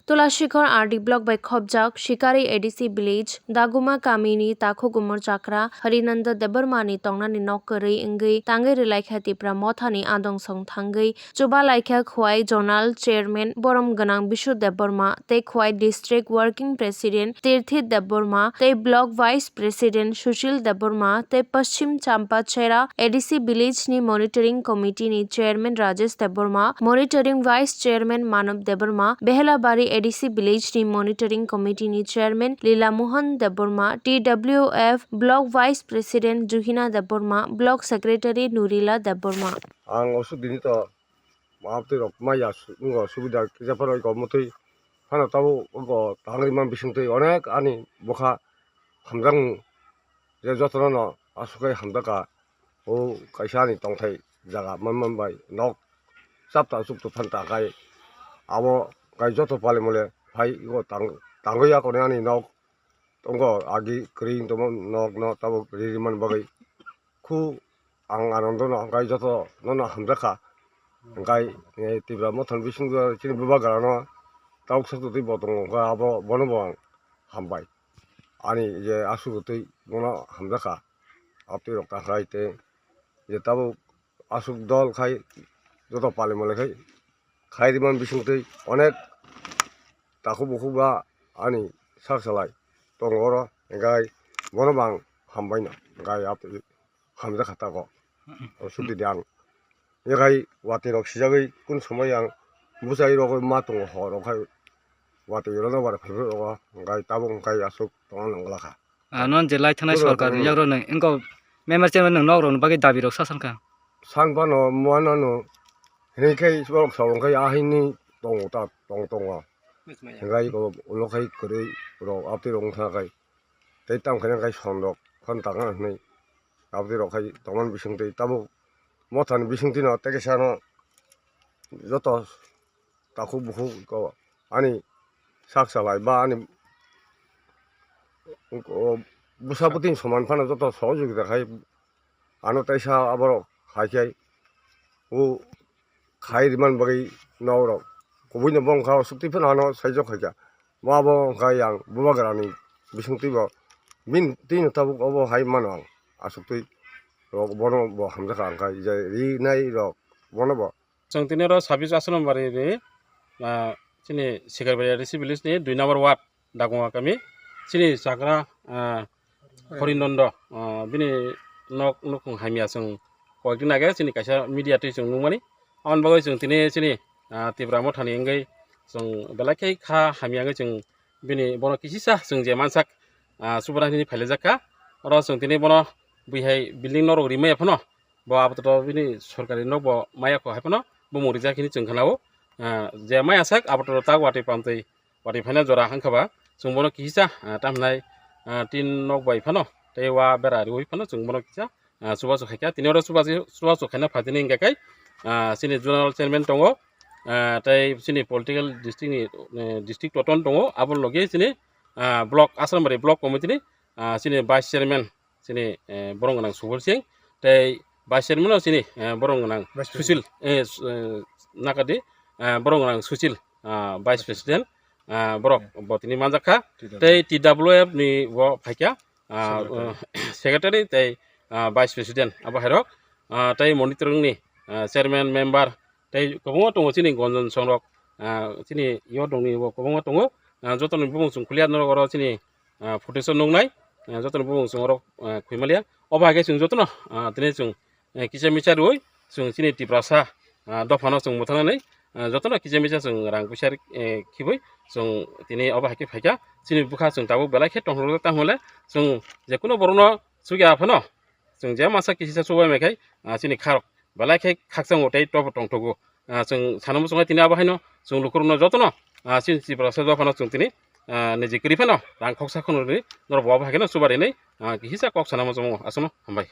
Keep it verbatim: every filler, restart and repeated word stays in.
Tulasikhor R D block bai khopjak Sikari A D C village Daguma kamini takhuk umor chakra Harinanda Debbarma ni tongnani nok kwrwi wngwi tangwi rwlaikha Tipra mothani adong song thangwi chubalaikha Khwai Zonal Chairman borom gwnang Bishu Debbarma tei Khwai District Working President Tirthi Debbarma tei Block Vice President Sushil Debbarma tei Paschim Champa Chera A D C village ni Monitoring Committee ni Chairman Rajesh Debbarma, Monitoring Vice Chairman Manav Debbarma, Behelabari A D C village ni Monitoring Committee ni Chairman Lila Mohan Debbarma, T W F Block Vice President Juhina Debbarma, Block Secretary Nurila Debbarma. Ang osuk dini to mahatwi rok maya su-, wngkha subida kisa phano iko mwtwi phano tabuk iko tangwi man bisingtwi onek ani bwkha hamjakmung je jotono no aswk khe hamjakha. O kaisa ani tongthai jaga man man bai nok chapta chuktu phan ta khai abo kai joto pale mole phai iko tang-, tangwi yakoni ani nok tongo agi kwrwi tongmo nok no tabuk riri man bagwi khu ang Anando no hwnkhe joto nono hamjakha hwnkhe Tipra mothani bisingo chini bubagra no tabuk sokto twi bo tongo hwnkhe abo bono bo ang hambai ani je aswk twi bono hamjakha abtwi rok ta khlai tei je tabuk aswk dol khai joto pale mole khai khai rimani bisingtwi onek takhuk bukhuk ba ani sak salai tongo oro hwnkhe bono bo ang hambai no hwnkhe abtwi hamjakha tago. O sudi de ang yakhai watwi rok sijagwi kun somoi ang bwsai rogwi ma tongo hor rok khai watwi rok no bar phaibrwi rogo hwnkhe tabuk hwnkhe aswk tongna nangwlakha. Ah, non je lai thanai Borok sorkar ni tongmani. Yagrok nung, engko member chairman nung nok rok ni bagwi dabi rok sa sankha. Sang phano muano no hinwi khai borok sa wngkhai ahini tongo ta tong tongo. Hingkhai ko ulo khai kwrwi rok abtwi rok wngkha khai. Tei tamo khe khai son rok phano tangkha hinwi abtwi rok khai tongmani bisingtwi tabuk mothani bisingtwi no tei kaisa no joto takhuk bukhuk ko ani sak salai ba ani ko bwsa bwtwi soman phano joto sohojogita khai ano teisa aborok hai khe o khai rimani bagwi nok rok kubui no bongkha o sukti phano ano saijak khai kha bo abo khai ang bubagra ni bisingtwi bo bini twi no tabuk obo hai mano ang aswk twi rok bono bo hamjakha ang khai je rinai rok bono bo. Chwng tini oro sabis Asrambari ni, ah, chini Sikarbari A D C village ni dui number ward Dagungwa kami. Chini chakra, ah, Horinondo, ah, bini nok nukhung hamya chwng koyekdin age chini kaisa media twi chwng nukmani. Aboni bagwi chwng tini chini, ah, Tipra mothani wngwi chwng belai khe kha hamya wngwi chwng bini bono kisisa chwng je mansak, ah, Subrathani phailaijak kha. Oro chwng tini bono bwihai building norok rimaya phano bo apato bini sorkari nok bo maya kho hai phano bumung rijak hini chwng khna o. Ah, je maya sak apato tak watwi pamtwi watwi phaina jora hangkha ba chwng bono kisa, ah, tamhnai, ah, tin nok bai phano tei wa bera riwi phano chwng bono kisa, ah, chubachu khaikha. Tini oro chubachu, chubachu khaina phatini hingkha khe, ah, chini zonal chairman tongo, ah, tei chini political district ni, eh, district toton tongo, abo logi chini, ah, block Asrambari block committee ni, ah, chini vice chairman chini, eh, borom gwnang Subol Singh, tei vice chairman no chini, eh, borom gwnang Vice Suchil, eh, su-, eh, nakadi, eh, borom gwnang Suchil, ah, vice president, ah, borok bo tini manjak kha, T W F. Tei T W F ni bo phaikha, ah, secretary. Eh, secretary tei, ah, vice president abo hairok, ah, tei monitoring ni, ah, chairman member tei kwbangma tongo chini Gonjon songrok, ah, chini yo dongni bo kwbangma tongo, ah, jotoni bumung chwng khulia norok oro chini, ah, footage o nuknai, ah, jotoni bumung chwng oro, ah, khuimalia. Obo hai khe chwng jotono, ah, tini chwng, eh, kisa misa rwui chwng chini Tiprasa, ah, dophano chwng mwthangnani, ah, jotono kisa misa chwng rang puisa, eh, khibui chwng tini obo hai khe phaikha. Chini bwkha chwng tabuk belai khe tongthokjak, tamo le chwng jekunu borokno chukya phano chwng je masa kisa chubai mai khai, ah, chini kharok belai khe khakchangbo tei tobo tongthogo. Ah, chwng sana muchungo tini abo haino chwng lukurokno jotono, ah, chini Tiprasa dophano chwng tini, ah, niji kwrwi phano rang khoksa khunurwi norok bo abo hai kheno chubarinwi, ah, kisa kok sana muchungo. Aswkno hambai.